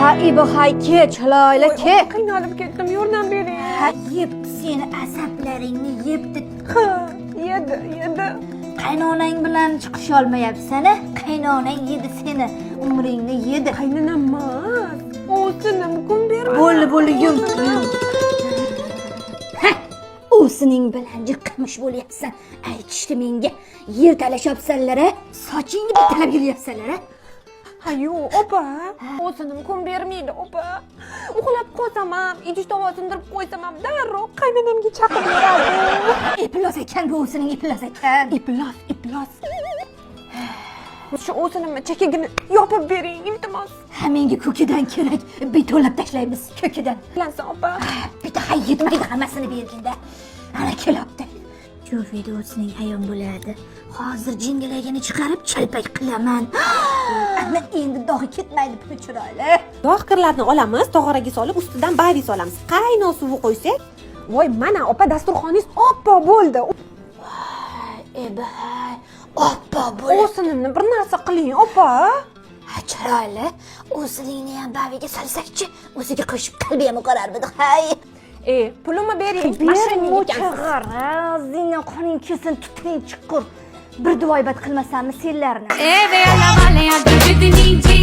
Ha, ibi hay, ke, chiroyli, ke. Qiynalib ketdim, yordam bering. Ha, yebdi seni, asablaringni yebdi. Ha, yedi, yedi. Qaynonang bilan chiqisholmayapsan, a? Qaynonang yedi seni, umringni yedi. Qaynonam emas, o'zinim kun bermadi. Bo'ldi, bo'ldi, yum, yum. Ha, o'zining bilan jiqqamish bo'lyapsan. Aytishdi menga, yer talashyapsanlar, a? Sochingni bittalab yuryapsanlar, a? Ha, yo'q, opa. O'zinim kun bermaydi, opa. Uxlab qolsam ham, idish tovon sindirib qo'ysam ham darrov qaynonamga chaqib beradi. Iflos ekan bu o'zining, iflos ekan. Iflos, iflos. Shu o'zinimni chakagini yopib bering, iltimos. Ha, menga ko'kidan kerak. Betolab tashlaymiz ko'kidan. Bilansan, opa. Bitta hay yetmaydi, hammasini berginda. Ana kelibdi. Shu videosining ayon bo'ladi. Hozir jingalagini chiqarib chalpak qilaman. Ana endi dog'i ketmaydi buni chiroyli. Dog' kirlarni olamiz, tog'oraga solib, ustidan bavi solamiz. Qaynoq suvi qo'ysak, Voy, mana, opa, dasturxoningiz oppoq bo'ldi. Ebahay, oppoq bo'ladi. O'zinimni bir narsa qiling, opa. Ha, chiroyli. O'ziningni ham baviga solsakchi, o'ziga qo'shib qalbi ham oqararmidi, hay. E, pulimni bering. Bermi Moshennik ekansiz. Zina qoning kelsin, tuting chiqur. Bir duoibat qilmasammi senlarni? ਏ ਵੇ ਅੱਲਾ ਵਾਲਿਆਂ ਦੀ ਜਿੱਦਨੀ ਜੀ।